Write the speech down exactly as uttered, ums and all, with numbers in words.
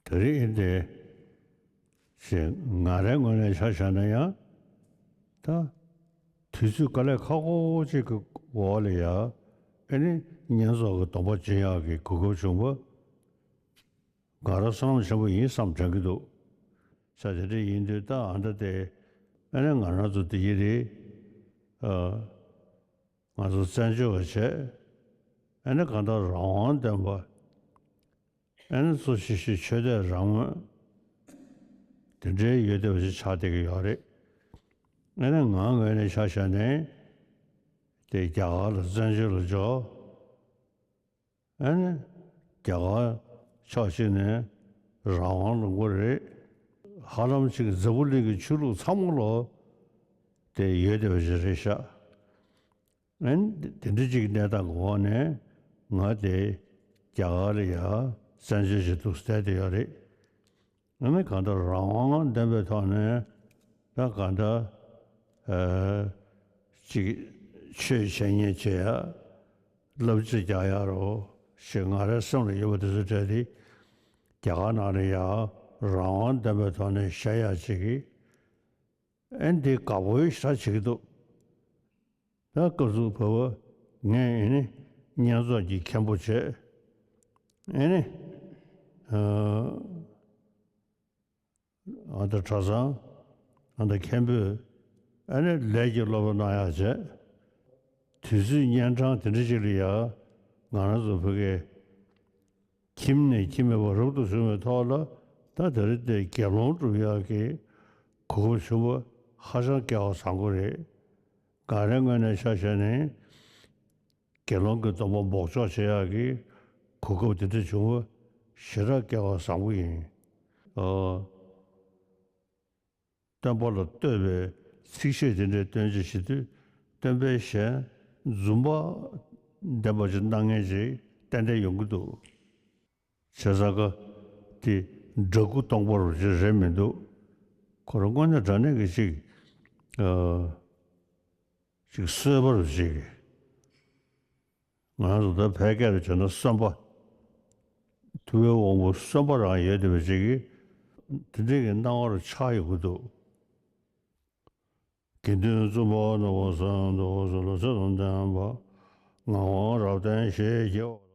དེ་རིང་ཨེ་འདི་ཞེས་ང་རའི་ངོས་ནས་ཆ་བཞག་ན་ཡང་། ད་དུས་ཚོད་དཀའ་ལས་ཁག་པོ་ཅིག་གི་འོག་ལ་ཡ། ཨེ་ནི་བསྙེན་རྫོགས་ཀྱི་སྡོམ་པ་སྦྱིན་ཡག་གི་གོ་སྐབས་བྱུང་བ། ང་རང་བསོད་ནམས་ཆེན་པོ་ཡིན་བསམ་དྲན་གྱི་འདུག་ས་དེ་འདྲ་ཡིན་དུས་ད་ཨ་འདྲ་དེ། ཨེ་ནི་ང་རང་ཚོ་འདི་ཡི་རེད། ཨ། ང་ཚོ་བཙན་བྱོལ་བ་བྱས། ཨེ་ནི་གང་ལྟར་རང་དབང་ལྡན་པ། ཨེ་ནི་གཙོ་ཆེ་ཤོས་ཆོས་དད་རང་མོས། དེ་འདྲའི་ཡོད་བསྡད་པ་ཞིག་ཆགས་བསྡད་ཀྱི་ཡོད་རེད། ཨེ་ནི་ང་ངོས་ནས་ཆ་བཞག་ནས། དེ་རྒྱ་གར་ལ་བཙན་བྱོལ་ལ་འབྱོར། ཨེ་ནི་རྒྱ་གར་ཕྱོགས་གཅིག་ནས་རང་དབང་ལུང་པ་རེད། ཧ་ལམ་ཅིག་འཛམ་བུ་གླིང་གི་ཆོས་ལུགས་ཚང་མ་ལོ་དེ་ཡོད་བསྡད་པ་ཞིག་རེད་ཤག་ཨན། དེ་འདྲ་ཅིག་གནས་སྟངས་ཀྱི་འོག་ནས་ང་དེ་རྒྱ་གར་ལ་ཡ་བཙན་བྱོལ་ཞིག་འདུག་བསྡད་དེ་ཡོད་རེད། ཨ་ནི་གང་ལྟར་རང་དབང་ལྡན་པའི་ཐོག་ནས་ད་གང་ལྟར་ཨ་ཅིག་ཆོས་བྱེད་ཉན་བྱེད་ཡ་ལབ་ཅིག་རྒྱག་ཡ་རོ་ཞེས་ང་རའི་སེམས་ལ་ཡོད་པ་དེ་ཚོ་གྲས་དེ་རྒྱ་གར་ནང་ལ་ཡ་རང་དབང་ལྡན་པའི་ཐོག་ནས་བཤད་ཡ་ཅིག་གི་ཨན་དེ་དགའ་པོའི་ཞེ་དྲག་བྱེད་ཀྱི་འདུག་ད་སྐབས་སུ་བབ་པ་ངས་ཨེ་ནི་བསྙེན་རྫོགས་ཀྱི་མཁན་པོ་བྱས། ཨེ་ནི་ཨ་ད་གྲྭ་ཚང་ཨ་ད་མཁན་པོས་ཨེ་ནི་ལས་ཀྱི་སློབ་གཉེར་གནང་ཡག་བྱས། དུས་ཚོད་གཉན་འཕྲང་དེ་འདྲ་ཅིག་ལ་ཡ་ང་རང་ཚོ་བོད་སྐད་ཁྱིམ་ནས་ཁྱིམ་མེད་པར་རབ་ཏུ་བྱུང་བའི་ཐོག་ལ་ད་དེ་རིང་དེ་དགེ་སློང་སྒྲུབ་ཡག་གི་གོ་སྐབས་བྱུང་བ་ཧ་ཅང་སྐལ་བ་བཟང་པོ་རེད། ང་རའི་ངོས་ནས་ཆ་བཞག་ནས་དགེ་སློང་གི་སྡོམ་པ་འབོགས་ཆོག་བྱེད་ཡག་གི་གོ་སྐབས་དེ་འདྲ་བྱུང་བ་ཞེ་དྲག་སྐལ་བ་བཟང་པོ་ཡིན། ཨོ། སྟོན་པ་ལ་བསྟོད་པའི་ཚིགས་བཅད་དེ་འདྲའི་སྟོན་ཅིག་བྱེད་དུས་སྟོན་པའི་ཞལ་འཛུམ་པ་ལྡན་པ་ཅིག་གནང་མཁན་ཅིག་ཏན་ཏན་ཡོང་གི་འདུག་བྱས་ཙང་ཀ་དེ་འདྲ་སྐུ་སྟོང་པ་རུ་ཅིག་རེད་མི་འདུག་ཁོ་རང་དངོས་གནས་དྲང་གནས་ཀྱི་ཅིག་ཨ་ཅིག་གསོལ་བ་རུ་ཅིག་ང་རང་ཚོ་ད་ཕལ་སྐད་དུ་བྱས་ན་གསོན་པ། ཐུབ་པའི་དབང་པོ་གསོན་པ་རང་ཡོད་བསྡད་པ་ཅིག་གིས་དེ་འདྲའི་གི་སྣང་བ་རུ་ཆགས་ཡོང་གི་འདུག་དགེ་འདུན་བཙུན་པ་ནོར་བུ་བཟང་འདུ་བ་སོགས་ལ་ཚེ་དང་ལྡན་པ། ངག་དབང་རབ་བརྟན་ཞེས་བགྱི་བ།